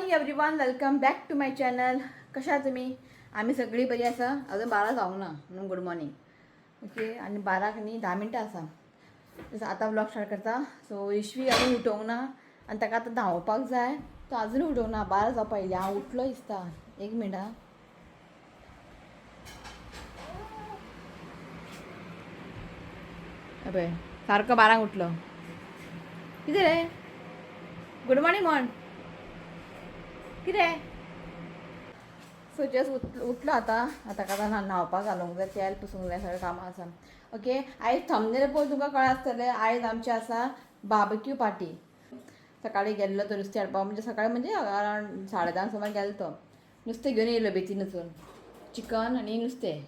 Morning everyone, welcome back to my channel. कशा तुमी? आमी सगळीं बरी आसा. अजून 12 जावंक ना म्हणून गुड मॉर्निंग. ओके, आनी 12 न्ही 10 मिनटां आसा. आतां व्लॉग स्टार्ट करता. सो यशवी अजून उठोवंक ना आनी ताका आतां धांवपाक जाय. तो अजून उठोवंक ना, 12 जावपा येयली. हांव उठलो दिसता, एक मिनट. आं, पळय सारको 12 उठलो. कितें रे, गुड मॉर्निंग म्हण कितें? सो जस्ट उठलो आतां. आतां आतां न्हांवपाक घालूंक जाय, तेल पुसूंक जाय, सगळें कामां आसा. ओके, आयज थंबनेल पळोवन तुमकां कळ्ळें आसतलें, आयज आमचें आसा बार्बक्यू पार्टी. सकाळी गेल्लो तो नुस्तें हाडपाक, म्हणजे सकाळी म्हणजे अरावंड 10:30 सुमार गेलो तो. नुस्तें घेवन येयलो बेतीन वचून, चिकन आनी नुस्तें.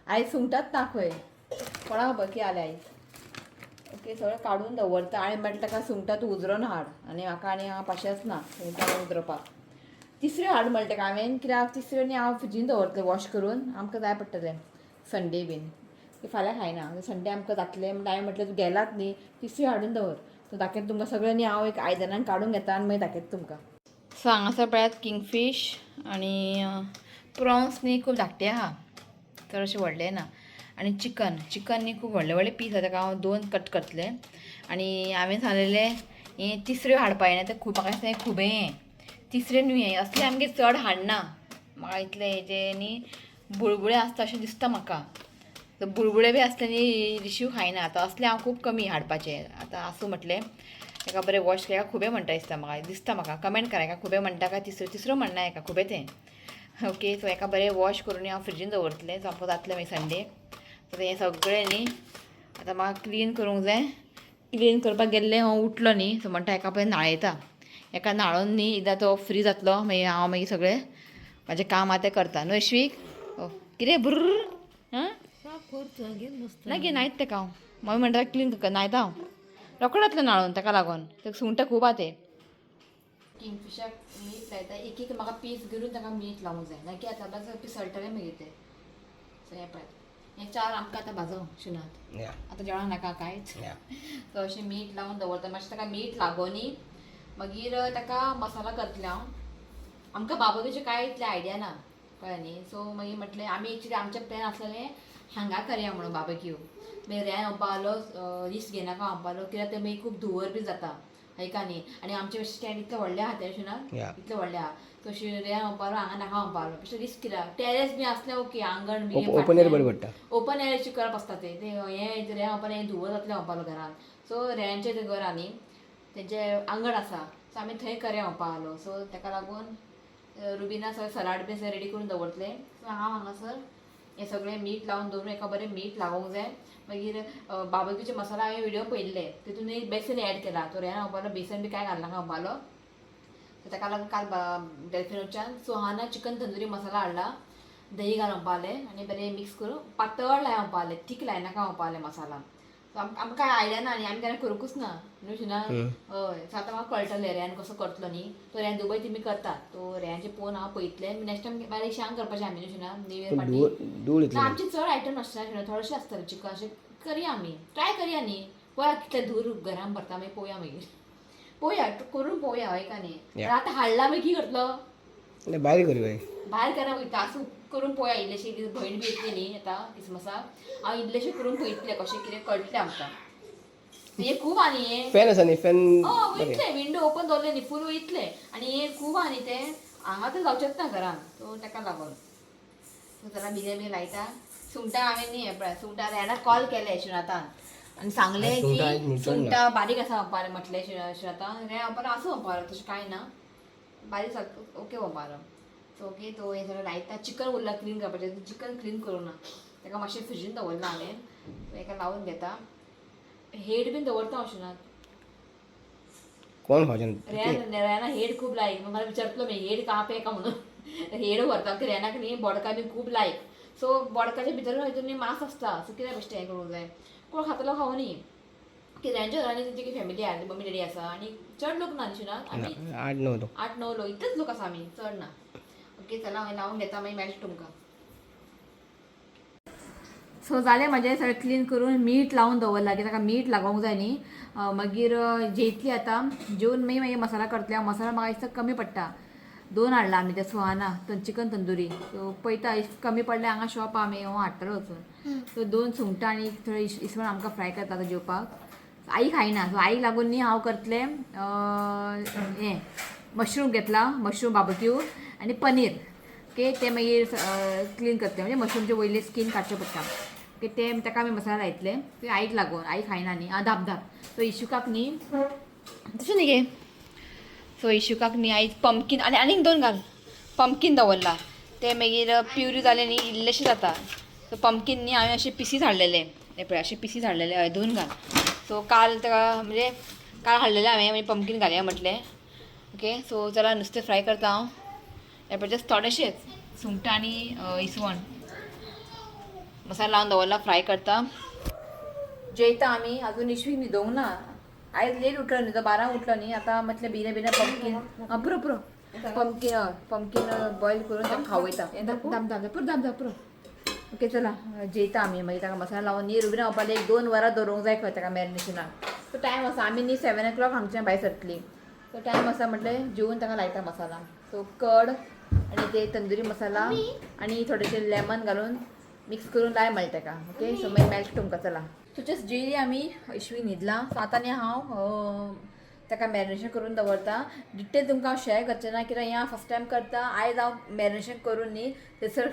आयज सुंगटात ना खंय, कोणाक खबर कितें जालें आयज. ओके, सगळें काडून दवरता. आनी म्हटलें ताका सुंगटां तूं उजरोन हाड आनी म्हाका आनी हांव पाशेंच ना सुंगटां उजरोवपाक. तिसऱ्यो हाड म्हणलें ताका हांवें, कित्याक तिसऱ्यो न्ही हांव फ्रिजीन दवरतलें वॉश करून, आमकां जाय पडटलें संडे बीन. ते फाल्यां खायना, संडे आमकां जातलें. म्हणटा हांवें म्हटलें तूं गेलात न्ही, तिसऱ्यो हाडून दवर. सो दाखयता तुमकां सगळें न्ही, हांव एक आयदनान काडून घेता आनी मागीर दाखयता तुमकां. सो हांगासर पळयात, किंगफीश आनी प्रॉन्स न्ही खूब धाकटे आहा, चड अशें व्हडलें ना. आनी चिकन, चिकन न्ही खूब व्हडले व्हडले पीस आसा. ताका हांव 2 कट करतलें. आनी हांवें सांगलेलें हें तिसऱ्यो हाडपा येना तें खूब म्हाका दिसता हें खूब हें तिसरें न्हू, हें असलें आमगेर चड हाडना. म्हाका इतलें हेजें न्ही बुळबुळे आसता अशें दिसता म्हाका. बुळबुळे बी आसले न्ही रिशीव खायना. आतां असलें हांव खूब कमी हाडपाचें. आतां आसूं म्हटलें, ताका बरें वॉश केल्या. खुबे म्हणटा दिसता म्हाका, दिसता म्हाका. कमेंट करा, एका खुबे म्हणटा काय तिसऱ्यो? तिसऱ्यो म्हणना एका, खुबे तें. ओके, सो एका बरें वॉश करून हांव फ्रिजीन दवरतलें. सो आमकां जातलें मागीर संडे. सो हें सगळें न्ही आतां म्हाका क्लीन करूंक जाय. क्लीन करपाक गेल्लें हांव उठलो न्ही, सो म्हणटा एका पळय न्हाळयता. एका न्हाळोन न्ही एकदां तो फ्री जातलो, मागीर हांव मागीर सगळें म्हाजें काम आहा तें करता. न्हू यश्वीक? कितें बुर्र? हां ना गे, न्हायत तेका हांव. मम्मी म्हणटा क्लीन कर, न्हायता हांव. रोखडें जातलें न्हाळोन, ताका लागून ते सुंगटां खूब आहा. ते किंगफिशाक मीठ लायता. एक एक म्हाका पीस घेवन ताका मीठ लावंक जाय, ना की आतां बस पिसळटलें मागीर तें. सो हें पळयात, हें 4 आमकां आतां भाजो शिनात. आतां जेवणाक नाका कांयच. सो अशें मीठ लावन दवरता मातशें, ताका मीठ लागोनी. मागीर ताका मसाला करतलें हांव. आमकां बाबगेचें कांय इतलें आयडिया ना, कळ्ळें न्ही. सो मागीर म्हटलें आमी एक्चुली आमचें प्लॅन आसलेलें हांगा करया म्हणून बाबक्यू. मागीर रेन म्हणपा लागलो रिस्क घेयनाका म्हणपा लागलो, कित्याक तें मागीर खूब धुंवर बी जाता हाका न्ही. आनी आमचें स्टँड इतलें व्हडलें आहा तें ना, इतलें व्हडलें आहा. सो अशें रेन म्हणपा लागलो हांगा नाका म्हणपा लागलो, बेश्टें रिस्क कित्याक. टेरेस बी आसलें ओके, आंगण बी. ओपन एअर बरें पडटा. ओपन एअराचेर करप आसता तें. तें हें रेन म्हणपा हें धुंवर जातलें म्हणपा लागलो घरान. सो रेनाचें तें घर आहा न्ही, तेंचें आंगण आसा, सो आमी थंय करया म्हणपा लागलो. सो ताका लागून रुबिना सगळें सलाड बी सगळें रेडी करून दवरतलें. सो हांव हांगासर हें सगळें मीठ लावन दवरून एका बरें मीठ लागोंक जाय. मागीर बाबक्यूचे मसाला हांवें व्हिडियो पळयल्ले, तितून एक बेसन एड केला. तो रेन म्हणपा लागलो बेसन बी कांय घालनाका म्हणपा लागलो. सो ताका लागून काल डेल्फिनोच्यान सुहाना चिकन तंदुरी मसाला हाडला. दही घाल म्हणपा लागलें आनी बरें मिक्स करून पातळ लाय म्हणपा लागलें, थीक लायनाका म्हणपा लागलें मसाला. सो आमकां कांय आयडिया ना आनी आमी केन्ना करूंकूच ना न्हू शिना. हय, सो आतां म्हाका कळटलें रेन कसो करतलो न्ही तो. रेन दुबय तेमी करतात, तो रेनाचें पळोवन हांव पळयतलें. नेक्स्ट टायम मागीर शांग करपाचें आमी न्हू शिना, न्यू इयर पार्टी. धूळ ना, आमचे चड आयटम नासता शिना, थोडेशे आसतले. चिकन अशें करया आमी, ट्राय करया न्ही. पळया कितले धूर घरान भरता, मागीर पळोवया, मागीर पळोवया, करून पळोवया. हय का न्ही? आतां हाडला मागीर कितें करतलो? भायर करूया. भायर केन्ना वयता? आसूं, करून पळोवया इल्लेशें. भयण बी येतली न्ही आतां क्रिसमसाक, हांव इल्लेशें करून पळयतलें कशें कितें, कळटलें आमकां. हें खूब आनी हें फॅन आसा न्ही, फॅन. हय, वयतलें. विंडो ओपन दवरलें न्ही, फूल वयतलें. आनी हें खूब आहा न्ही तें, हांगा तर जावचेंच ना घरान. सो ताका लागून सो चला बिर्याणी बी लायता. सुंगटां हांवें न्ही, हें पळय सुंगटां. रेनाक कॉल केलें शिवनाथान आनी सांगलें की सुंगटां बारीक आसा म्हणपा लागलें. म्हटलें शिवनाथान, रेन म्हणपा आसूं म्हणपा लागलो, तशें कांय ना, बारीक ओके म्हणपा लागलो. सो ओके, तो हें सगळें लायता. चिकन उरलां क्लीन करपाचें, चिकन क्लीन करूं ना, ताका मातशें फ्रिजीन दवरलां हांवें. हेका लावन घेता, हेड बीन दवरता हांव शिनात. कोण खावचें? रेना, रेना हेड खूब लायक. मला विचारतलो मी हेड का पे का म्हणून. हेड व्हरता की रेनाक न्ही बोडका बी खूब लायक. सो बोडकाच्या भितर हितून न्ही मांस आसता. सो कितें बेश्टें हें करूंक जाय, कोण खातलो खावं न्ही. कित्यांच्या घरांनी तेंची फॅमिली आहा, मम्मी डॅडी आसा आनी चड लोक ना न्ही शिनात आमी. 8-9 लोक. 8-9 लोक, इतलेच लोक आसा आमी, चड ना. ओके, चला हांव लावन घेता, मागीर मेळटा तुमकां. सो जालें म्हाजें सगळें क्लीन करून, मीठ लावन दवरलां की ताका मीठ लागोंक जाय न्ही. मागीर जेयतली आतां, जेवन मागीर मागीर मसाला करतलें हांव. मसाला म्हाका दिसता कमी पडटा. दोन हाडला आमी ते सुहाना चिकन तंदुरी. सो पळयता, if कमी पडले हांगा शॉप आमी हांव हाडटलो वचून. सो दोन सुंगटां आनी थोडे इसवण आमकां फ्राय करता आतां जेवपाक. आई खायना, सो आईक लागून न्ही हांव करतलें हें मशरूम घेतला, मशरूम बाबक्यू आनी पनीर. ओके, ते मागीर क्लीन करतले, म्हणजे मशरूमचे वयले स्कीन काडचें पडटा. ओके, ते ताका आमी मसाला लायतले. ते आईक लागून, आई खायना न्ही. आं, धाप धाप. सो इशुकाक न्ही तशें न्ही गे. सो इशुकाक न्ही आयज पंपकीन आनी आनीक दोन घाल पंपकीन दवरला. ते मागीर प्युरी जालें न्ही, इल्लेशें जाता. सो पंपकीन न्ही हांवें अशे पिसीस हाडलेले, हे पळय, अशे पिसीस हाडलेले. हय, धुवन घाल. सो काल ताका, म्हणजे काल हाडलेले हांवें, मागीर पंपकीन घालया म्हटलें. ओके, सो चला, नुस्तें फ्राय करता हांव. हे पळय, जस्ट थोडेशेंच सुंगटां आनी इसवण मसाला लावन दवरला, फ्राय करता. जेयता आमी. अजून इशवी न्हिदोंक ना. आयज लेट उठलो न्ही तो, 12 उठलो न्ही. आतां म्हटलें बेगीन बेगीन पंपकीन, आं, पुरो पुरो, पंपकीन, हय, पंपकीन बॉयल करून ताका खावयता. दाम दाम, पुरो, दाम दाम, पुरो. ओके, चला, जेयता आमी. मागीर ताका मसाला लावन न्ही रुबीना म्हणपाक एक दोन वरां दवरूंक जाय खंय ताका मॅरिनेशनाक. सो टायम आसा. आमी न्ही 7 ओ क्लॉक हांगच्यान भायर सरतली. सो टायम आसा म्हटलें, जेवन ताका लायता मसाला. सो कर्ड आनी ते तंदुरी मसाला आनी थोडेशे लेमन घालून मिक्स करून लाय म्हणलें ताका. ओके, सो मागीर मेळटा तुमकां. चला, सो जस्ट जेयली आमी, इशवी न्हिदला. सो आतां न्ही हांव ताका मॅरिनेशन करून दवरता. डिटेल तुमकां हांव शेअर करचें ना, कित्याक हें हांव फर्स्ट टायम करता. आयज हांव मॅरिनेशन करून न्ही थंयसर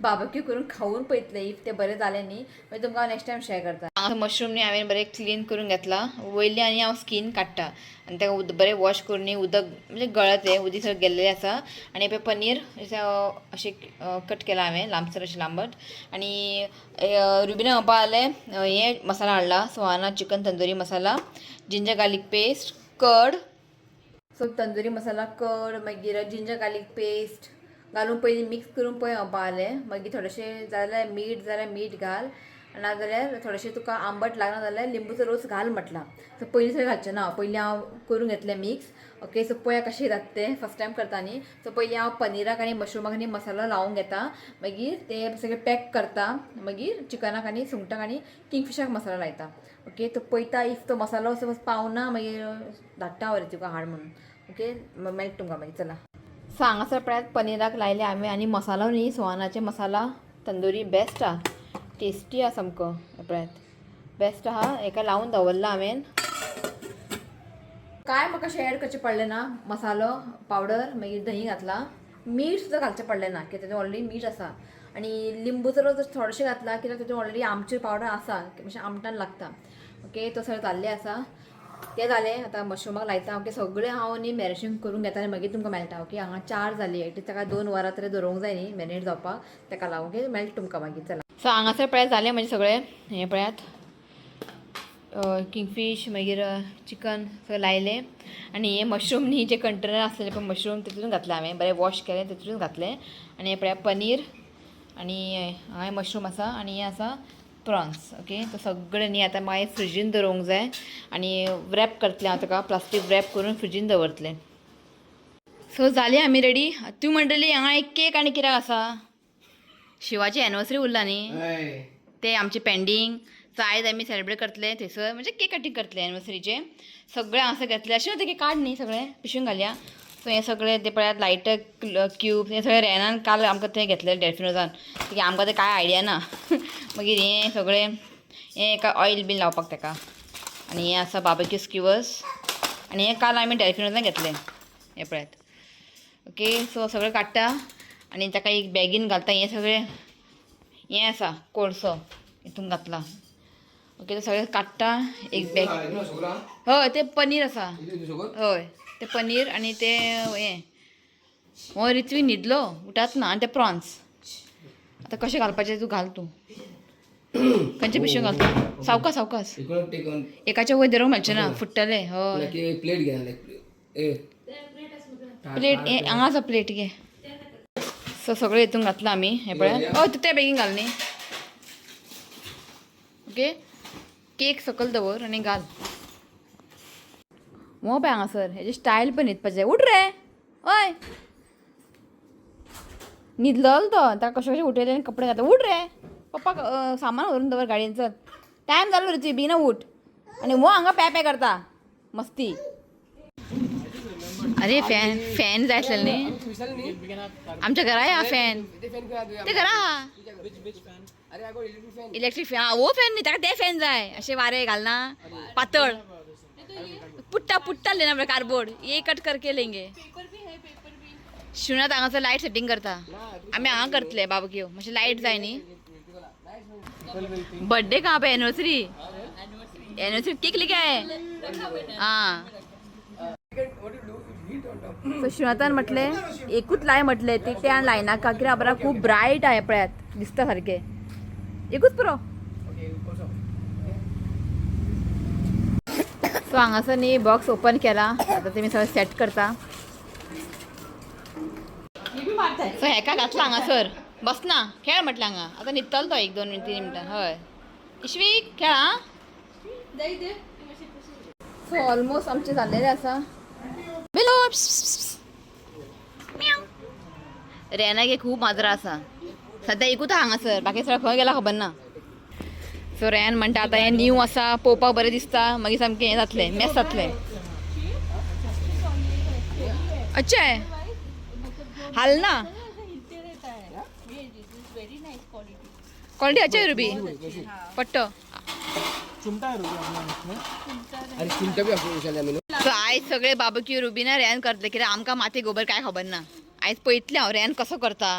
बार्बक्यू करून खावन पळयतलें. If तें बरें जालें न्ही, मागीर तुमकां हांव नेक्स्ट टायम शेअर करता. मशरूम न्ही हांवें बरें क्लीन करून घेतला. वयली आनी हांव स्कीन काडटा आनी ताका बरें वॉश करून न्ही उदक म्हणजे गळत तें उदीक सगळें गेल्लें आसा. आनी पळय, पनीर अशें कट केलां हांवें, लांबसर अशें लांबट. आनी रुबिना म्हणपा लागलें, हें मसाला हाडला Suhana chicken tandoori masala, ginger garlic paste, curd. So tandoori masala, curd, मागीर जिंजर गार्लीक पेस्ट घालून पयलीं मिक्स करून पळय म्हणपा लागलें. मागीर थोडेशें जाल्यार मीठ, जाल्यार मीठ घाल, नाजाल्यार थोडेशें तुका आंबट लागना जाल्यार लिंबूचो रोस घाल म्हटलां. सो पयलीं सगळें घालचें ना, पयलीं हांव करून घेतलें मिक्स. ओके, सो पळया कशें जाता तें, फर्स्ट टायम करता न्ही. सो पयलीं हांव पनीराक आनी मशरुमाक आनी मसालो लावन घेता, मागीर ते सगळें पॅक करता, मागीर चिकनाक आनी सुंगटाक आनी किंगफिशाक मसालो लायता. ओके, तो पळयता, if तो मसालो समज पावना, मागीर धाडटा हांव रे तुका हाड म्हणून. ओके, मेळटा तुमकां मागीर. चला, सो हांगासर पळयात, पनीराक लायले हांवें आनी मसालो न्ही सुहानाचे मसाला तंदुरी बेस्ट आहा, टेस्टी आहा सामको. हें पळयात, बेस्ट आहा. हेका लावन दवरला हांवें. काय म्हाका अशें एड करचें पडलें ना. मसालो पावडर, मागीर दही घातला, मीठ सुद्दां घालचें पडलें ना, कित्याक तेतून ऑलरेडी मीठ आसा. आनी लिंबूचो रस थोडेशें घातला, कित्याक तेतून ऑलरेडी आमचूर पावडर आसा, मातशें आमटान लागता. ओके, तो सगळें जाल्लें आसा, तें जालें. आतां मशरुमाक लायता. ओके, सगळें हांव न्ही मॅरिनेशन करून घेता आनी मागीर तुमकां मेळटा. ओके, हांगा 4 जालीं. एटलीस्ट ताका 2 वरां तरी दवरूंक जाय न्ही मॅरिनेट जावपाक, ताका लागून. ओके, मेळटा तुमकां मागीर. चला, सो हांगासर पळयात, जालें म्हजें सगळें. हें पळयात, किंगफीश, मागीर चिकन सगळें लायलें. आनी हे मशरूम न्ही, जे कंटेनर आसलेले पळय मशरूम, तितून घातलें हांवें. बरें वॉश केलें, तितून घातलें. आनी हें पळयात, पनीर आनी हांगा मशरूम आसा आनी हें आसा प्रॉन्स. ओके, तो सगळें न्ही आतां मागीर फ्रिजीन दवरूंक जाय आनी रॅप करतलें हांव ताका, प्लास्टीक रॅप करून फ्रिजीन दवरतलें. सो जाली आमी रेडी. तूं म्हणटली, हांगा एक केक आनी कित्याक आसा? शिवाची एनिवर्सरी उरला न्ही, ते आमचे पेंडींग. सो आयज आमी सेलिब्रेट करतले थंयसर, म्हणजे केक कटींग करतले एनिवर्सरीचे. सगळें हांगासर घेतलें. अशें न्हू की काड न्ही, सगळें पिशून घालया. सो हें सगळें तें पळयात, लायटर क्यूब, हें सगळें रेनान काल आमकां तें घेतलें डेल्फिनोजान, की आमकां तें कांय आयडिया ना. मागीर हें सगळें हें एका ऑयल बीन लावपाक ताका. आनी हें आसा बार्बेक्यू स्क्युअर्स आनी हें काल आमी डेल्फिनोजान घेतलें, हें पळयात. ओके, सो सगळें काडटा आनी ताका एक बॅगीन घालता. हें सगळें हें आसा कोळसो, हितून घातला. ओके, ते सगळें काडटा एक बॅग. हय, ते पनीर आसा. हय, ते पनीर आनी ते हें. हो रित्वी न्हिदलो, उठात ना. आनी ते प्रॉन्स आतां कशें घालपाचें? तूं घाल, तूं खंयचे पिशवेन घालता? सावकास सावकास. एकाच्या वयर धरूंक मेळचें ना, फुट्टलें. हय. प्लेट घे. प्लेट हे हांगा आसा, प्लेट घे. सो सगळें हितून घातलां आमी, हें पळय. हय, तूं त्या बेगीन घाल न्ही. ओके, केक सकयल दवर आनी घाल. हो पळय, हांगासर हेजी स्टायल पण न्हिदपाचें. उठ रे, हय, न्हिदलो तो. ताका कशें कशें उठयलें आनी कपडे घातले. उठ रे, पप्पाक सामान व्हरून दवर गाडयेन. चल, टायम जालो रे, बेगीन उठ. आनी हो हांगा पॅ पॅ करता मस्ती. अरे फॅन फॅन जाय आसलेले न्ही आमच्या घरा हा फॅन. ते घरा हा इलेक्ट्रीक फॅन. वो फॅन न्ही, ताका ते फॅन जाय, अशें वारें घालना पातळ. पुट्टा पुट्टा लेना म्हळ्यार कार्डबोर्ड ये कट करके लेंगे. शिवनाथ हांगासर लायट सेटींग करता. आमी हांगा करतले बाबक्यू, मातशें लायट जाय न्ही. बर्थडे कहाँ पे? एनिवर्सरी. एनिवर्सरी केक लेके आए. हां, सो शिवनाथान म्हटलें एकूच लाय म्हटलें, ते त्यान लायनाका, कित्याक बरा खूब ब्रायट आहे पळयात दिसता सारकें, एकूच पुरो. सो हांगासर न्ही बॉक्स ओपन केला, आतां तेमी सगळें सेट करता. सो हेका घातला हांगासर, बसना, खेळ म्हटलें हांगा. आतां न्हिदतलो तो एक दोन तीन मिनटां. हय इश्वीक, खेळ. आं, सो ऑलमोस्ट आमचें जाल्लेलें आसा. बेलो रेनाक खूब माजरां आसा. सद्या एकूच आहा हांगासर, बाकी सगळें खंय गेला खबर ना. सो रेन म्हणटा आतां हें न्यू आसा, पळोवपाक बरें दिसता, मागीर सामकें हें जातलें, मेस जातलें. अच्छा आहे, हालना. क्वालिटी अच्छा आहे रुबी, पट्टो. चिमटा आहे रुबी आपल्या इसमें. अरे चिमटा बी आसा आमी. सो आयज सगळे बाबक्यू रुबीना रेन करतले, कित्याक आमकां माती गोबर काय खबर ना. आयज पळयतलें हांव रेन कसो करता.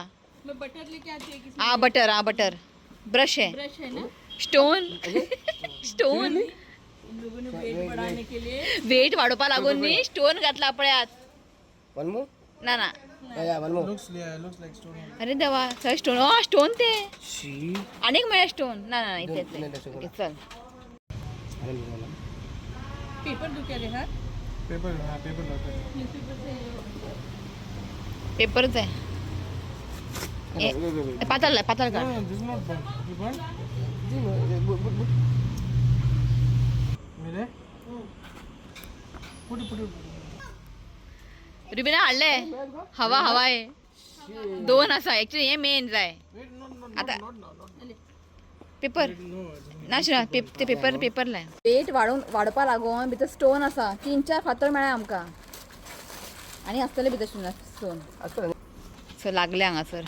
मैं बटर लेके आती है. आ बटर, आ बटर ब्रश है. ब्रश है ना. Stone stone. इन लोगों ने वेट बढ़ाने के लिए. वेट वाडोवपा लागून न्ही स्टोन घातला पळयात. One more. ना ना. या one more. Looks looks like stone. अरे देवा, सगळे स्टोन. ओ स्टोन ते शी. आनीक मेळ्ळे स्टोन. ना ना, इतले. दोन- इतले. ओके चल. पेपर दो क्या रेहा? पेपर, हा पेपर लावतो. न्यूज़पेपर से. पेपरच आहे. ए, पातळ पातळ काढ. This not burn, you burn. मिले पुढे पुढे. रुबीना हाडले हवा हवा आहे. दोन आसा एक्चुअली, हे मेन जाय. Wait, not not. आता not not. Paper. No. ना शिरा ते पेपर पेपर लाय. वेट वाडोवन वाडोवपा लागून भितर स्टोन आसा, तीन चार फातर मेळ्ळे आमकां आनी आसतले भितर स्टोन. सो लागले हांगासर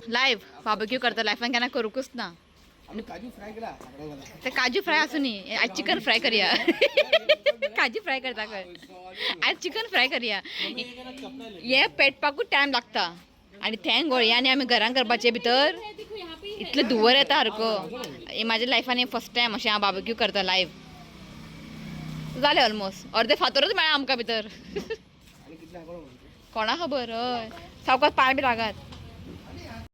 लायव्ह बार्बेक्यू करता. लायफान केन्ना करूंकच ना. आमी काजू फ्राय केला. ते काजू फ्राय आसूं न्ही, आयज चिकन फ्राय करया. काजू फ्राय करता खंय, आयज चिकन फ्राय करया. हें पेटपाकूच टायम लागता आनी थँक गॉड हें आनी आमी घरान करपाचें भितर इतलें धुंवर येता सारको. हें म्हाज्या लायफान हें फर्स्ट टायम अशें हांव बार्बेक्यू करता लायव्ह. जालें ऑलमोस्ट, अर्दे फातरूच मेळ्ळा आमकां भितर. कोणा खबर. हय, सावकाश, पांय बी लागात.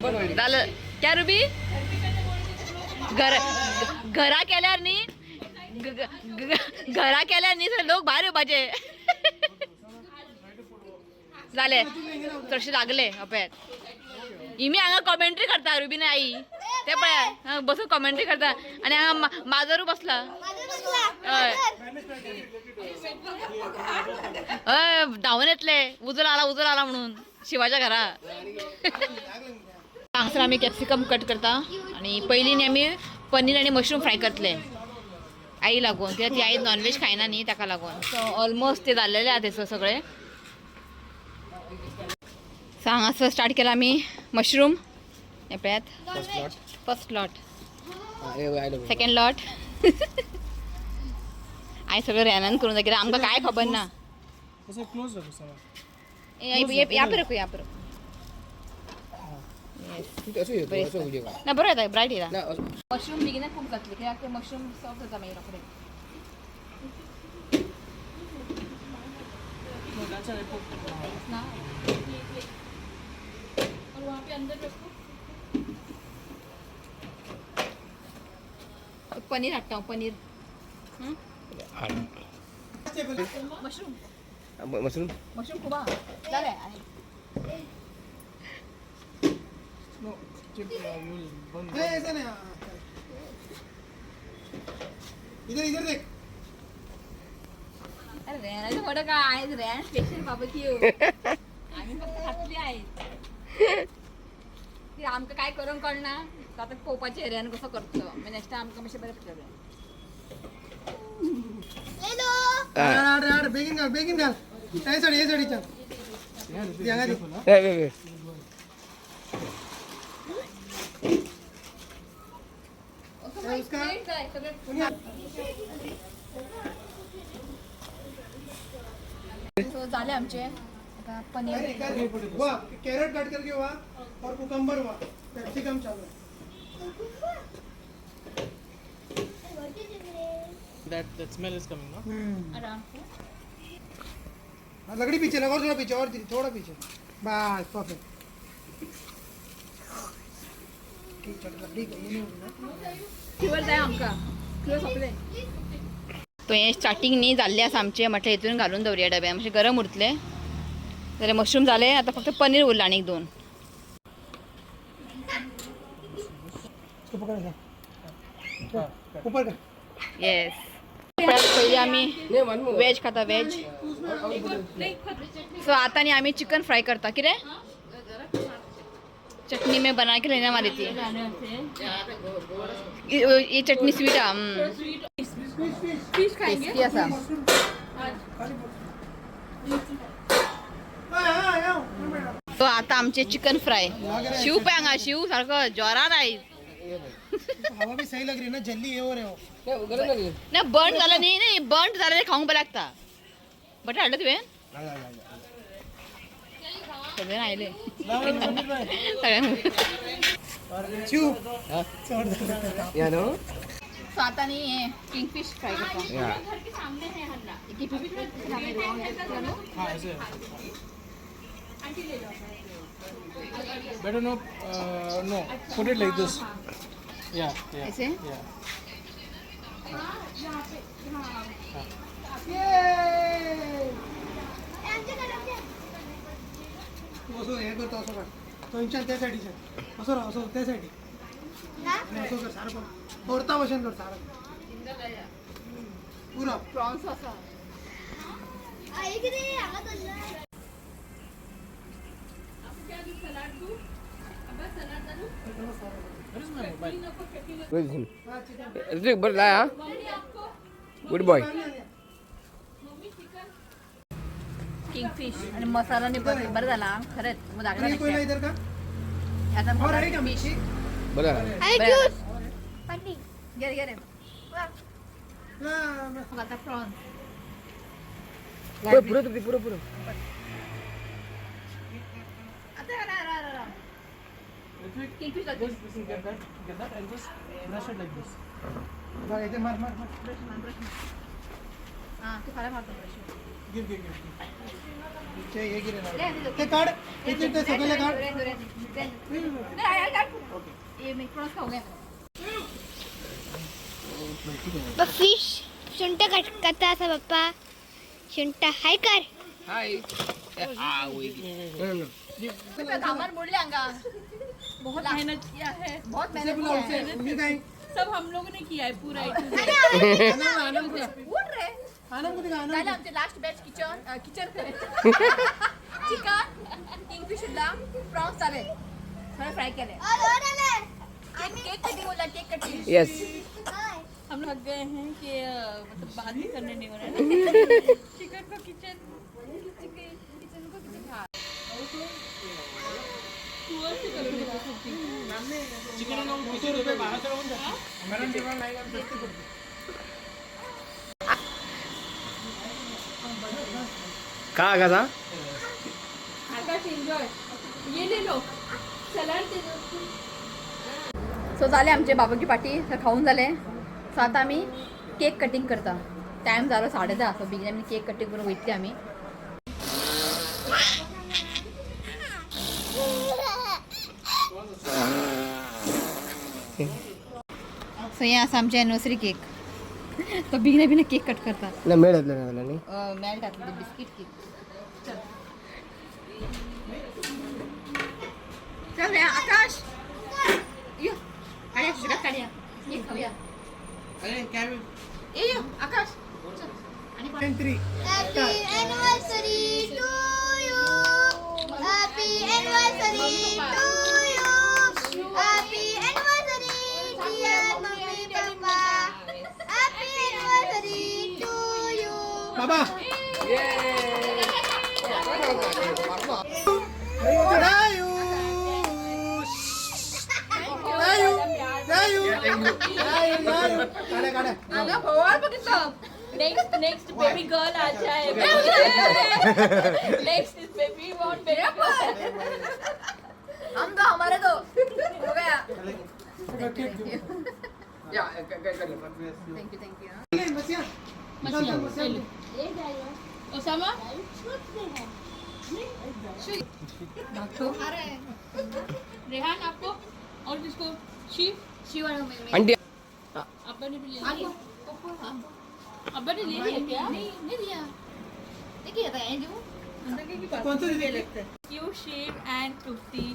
जालें क्या रुबी? घर घरा केल्यार न्ही, घरा केल्यार न्ही सगळे लोक भायर येवपाचे. जाले तशें लागले अपेत. इमी हांगा कॉमेंट्री करता. रुबीन आई ते पळय बसून कॉमेंट्री करता आनी हांगा माजरू बसला. हय हय, धांवून येतले, उजो आला उजो आला म्हणून शिवाच्या घरा. हांगसर आमी कॅप्सिकम कट करता आनी पयलीं न्ही आमी पनीर आनी मशरूम फ्राय करतले आई लागून, कित्याक ती आई नॉनव्हेज खायना न्ही, ताका लागून. सो ऑलमोस्ट ते जाल्लेले आहा तेसो सगळे. सो हांगासर स्टार्ट केला आमी मशरूम. हें पळयात, फर्स्ट लॉट, सेकंड लॉट. आई सगळं रेनान करून जाय, कित्याक आमकां कांय खबर ना. असं क्लोज रखो सर. यहाँ पे रखो, यहाँ पे रखो. असं व्हिडिओ. ना, बरोबर येता, ब्रायट येता. ना. मशरूम बेगीन खूब जातले, कित्याक ते मशरूम सॉफ्ट जाता मागीर रोखडे. ना. और वहाँ पे अंदर रखो. पनीर हाडटा हांव पनीर. मशरूम. मशरूम. मशरूम खूब आहा, जालें. नो चिप बंद. ऐसा नहीं, इधर इधर देख. अरे रेनाचं मोठं काय, रेन स्पेशल बाबक्यू. आम्ही फक्त खातली आहेत. ती आमकां काय करूंक कळना. आतां पळोवपाचें रेन कसो करतलो. मागीर नेक्स्ट टायम आमकां मातशें बरें पडटलें. अरे अरे अरे, बेगिन घाल, बेगिन घाल. हे साडी, हे साडीच्या हांगा दी. Wait, wait, wait. उसका सो झाले आमचे आता पनीर. हुआ कैरेट कट करके हुआ और कुकम्बर हुआ, कैप्सिकम चालू है. That smell is coming, no? आराम से. हाँ, लकड़ी पीछे लगा और थोड़ा पीछे और थोड़ा पीछे, बस परफेक्ट. ठीक, चल लकड़ी गई नहीं होगी ना. फ्युअल जाय आमकां, फ्युअल सोंपलें. तो हे स्टार्टींग न्ही जाल्लें आसा आमचें, म्हटल्यार हितून घालून दवरुया डब्यान, मातशें गरम उरतलें. जाल्यार मशरूम जालें, आतां फक्त पनीर उरलां आनीक दोन. इसको पकड़ ऐसा ऊपर कर. येस, पयलीं आमी नाही, one more. Veg खाता, वेज. सो आता न्ही आमी चिकन फ्राय करता. कितें चटनी में बना के लेना मारी थी ये चटनी स्वीट आ. फिश खाएंगे. टेस्टी आसा. हाँ हाँ आओ बेटा. सो आता आमचे चिकन फ्राय. शिव पळय हांगा, शिव सारको जोरान आयज. हवा भी सही लग रही है ना, जल्दी ये हो रहे हो. नाही, गरम लागली. ना बर्न जालें न्ही, न्ही बर्न जालें खावंक बरें लागता. बटर हाडलो तुवें? सगळें आयले सगळ्यांक. शिव हा? चढ़ दे. या नो. सो आता न्ही हें किंगफीश फ्राय करता. या. हाँ, ऐसे better. No, no, put it like this. Yeah, yeah. ऐसे? Yeah. तू असं हे करतो, असं कर थंयच्यान त्या सायडीच्यान असं राव, असं त्या सायडीक आनी असं कर सारको, भरता भशेन कर सारको पुरो. प्रॉन्स आसा. Where is my mobile? Where is him? Ritwik, बरं लाय हा. Good boy. Kingfish आणि मसाला नाही, बरं बरं झाला खरंच मग दाखला. आणि कोयला इधर का आता और आहे का मिरची? बरं झालं. घे घे रे. ना. मग आता प्रॉन्स. पुरं पुरं तुझी, पुरं पुरं. आता रा रा रा रा. Ritwik, kingfish. just listen, get that and just brush it like this. बघ, इथे मार मार मार. हां, तू खायला मारतो brush. Give, give, give, give. ते हे गिरे ना. ते काढ इथे, ते सगळे काढ. ये मी प्रॉन्स खाऊ घ्या. फिश सुंट कट करता असा पप्पा, सुंट हाय कर. हाय. हा, होय. No, no. घामान मोडले हांगा. बहुत मेहनत किया है. बहुत मेहनत किया है. मी काय सब हम लोगों ने किया है पूरा. उठ रे. आनंद कुठे का आनंद? झालं आमचे last batch kitchen kitchen chicken kingfish सुद्धा, प्रॉन्स झाले, सगळे फ्राय केले. केक कटिंग बोला, केक कटिंग. येस. हम थक गए हैं कि मतलब बात भी करने नहीं हो रहा है. चिकन को किचन, चिकन किचन को किचन. हाँ, 200 रुपये 1200 होऊन जाते. मरण जेवण नाही का, सस्ती पडते. का कसा? आकाश एंजॉय, ये ले लो, सलाड दे दो. सो झाले आमचे बाबाची पार्टी, खाऊन झाले. सो आता आमी केक कटिंग करता. टायम जालो 10:30. सो बेगीन आमी केक कटिंग करून वयतली आमी. सो हें आसा आमचें एनिवर्सरी केक. तो बेगीन बेगीन केक कट करता. नाही, मेळ घातलं ना त्याला नाही. मेल्ट घातली बिस्कीट केक. चल रे आकाश, यो काढ्या, सुशेगाद काढ्या, केक खाऊया. ए यो आकाश, चल. आणि कोण? Three. Happy anniversary to you, happy anniversary to you, happy anniversary dear mummy papa, happy anniversary to you. Baba. Yay! जायू जायू जायू जायू जायू काड्या काड्या. नेक्स्ट नेक्स्ट बेबी गर्ल आ जाए. Next is baby want baby. हम तो हमारे तो हो Gaya. Thank you, thank you. बसया. Osama. Rehan आपको और किसको? शिव. शिव. आंटी. अब्बा ने भी ले लिया? अब्बा ने ले लिया क्या? नहीं, नहीं लिया. देखिए आता है जो. कोणतं दिले? Thank you Shiv and Trupti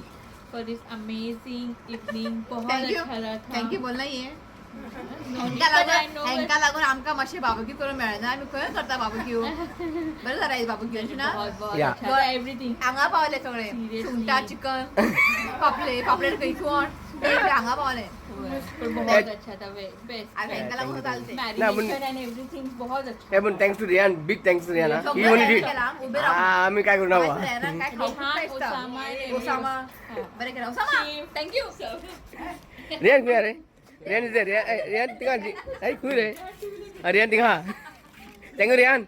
for this amazing evening. बहुत thank you. अच्छा रहा था. Thank you बोलना ही आहे. But I know हेंका लागून आमकां मातशें बाबक्यू करूंक मेळना. आमी खंय करता बाबक्यू? बरें जालें आयज बाबक्यू अशें ना. बहुत बहुत Yeah. अच्छा था एवरीथिंग. हांगा पावले सगळे. Seriously. सुंगटां, चिकन, पापलेट, पापलेट खंय कोण हांगा पावले. पर बहुत अच्छा था, बेस्ट. आनी हेंका लागून चालते. मैरिनेशन एंड एवरीथिंग बहुत अच्छा. हे पण thanks to Riyan, big thanks to Riyan. He only did. उबे राव. आम्ही काय करू ना. काय खाऊ रेहान, ओसामा and Osama. बरें केलां ओसामा. Thank you. Riyan खंय रे? Riyan is Riyan. Riyan तिंगा. अरे खंय रे? रियान तिंगा. Thank you Riyan.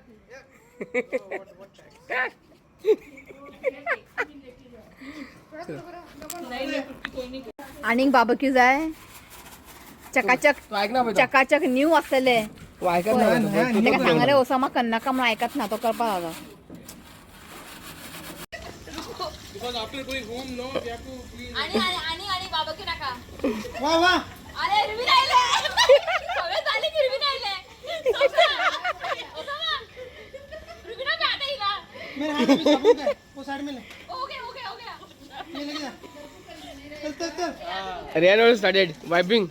आनीक बाबक्यू जाय चकाचक. तू ऐक ना पळय तो. चकाचक न्यू आसतले. तू ऐकत ना पळय तो. ताका सांगले ओसामा करनाका म्हणून, आयकत ना तो, करपा जाता. Because after going home, no, we have to clean. आणि आणि आणि आणि बाबा नाका. वा वा. अरे रिबीन आयले. सगळे झाले की रिबीन आयले. ओसामा, रुबिना पे आता हिला. मेरे हाथ में साबुन है, वो साइड में ले. हो गया, हो गया, हो गया. ये लेके जा. चल चल चल. Riyan also started vibing.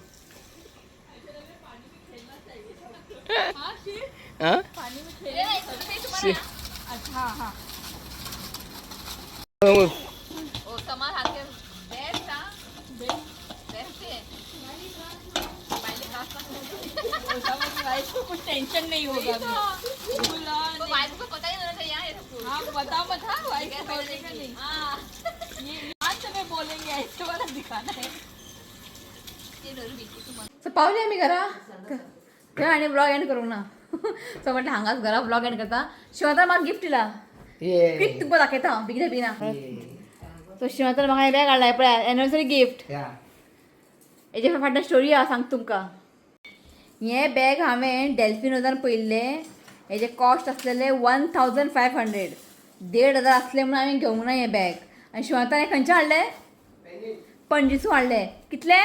हाँ शिव. हा. पानी में खेल. अच्छा, हाँ हाँ. ओसामा सारखे बेस्ट. हा, बेस्ट आहे. ओसामा की वाइफ को कुछ टेंशन नहीं होगा अभी. Full on. Wife को पता ही होना चाहिए ये सब कुछ. हाँ, बता मत. हाँ, वाइफ को बोलेगा नहीं. हाँ. ये आज समय बोलेंगे, ऐसे वाला दिखाना है. सो पावली आमी घरा थंय आनी ब्लॉग एंड करूंक ना. सो म्हटलं हांगाच घरा ब्लॉग एंड करता. शिवातार म्हाका गिफ्ट दिला. क्विक तुमकां दाखयता हांव बेगिना बेगिना. सो शिवातार म्हाका हें बॅग हाडला पळय, एनिवर्सरी गिफ्ट. हेजे फाटल्यान स्टोरी आहा, सांगता तुमकां. हें बॅग हांवें डेल्फिनोजान पळयल्लें. हेजे कॉस्ट आसलेले 1500. 1500 आसलें म्हणून हांवें घेवंक ना हें बॅग. आनी शिवातार हें खंयचें हाडलें? पणजेसून हाडलें. कितले?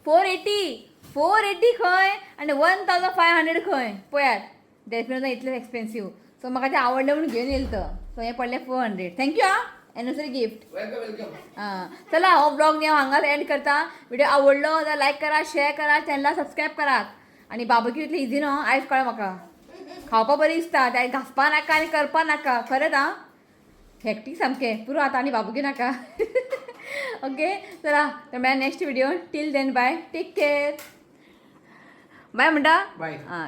480. 480 खंय आनी 1500 खंय. पळयात, डेल्फिनोजान इतलें एक्सपेन्सीव. सो म्हाका तें आवडलें म्हणून घेवन येयलें तो. सो हें पडलें 400. Thank you आं, एनिवर्सरी गिफ्ट. हां, चला, हो ब्लॉग न्ही हांव हांगाच एंड करता. व्हिडिओ आवडलो जाल्यार लायक करा, शेअर करा, चॅनला सबस्क्रायब करात. आनी बाबक्यू इतली इजी न्हू, आयज कळ्ळें म्हाका. खावपा बरी दिसता, ते घांसपा नाका आनी करपा नाका. खरेंच आं, हेक्टीक सामकें पुरो आतां. आनी बाबुकी नाका. ओके, चला तर मेळया next video. Till then, bye, take care, bye म्हणटा. बाय. आं.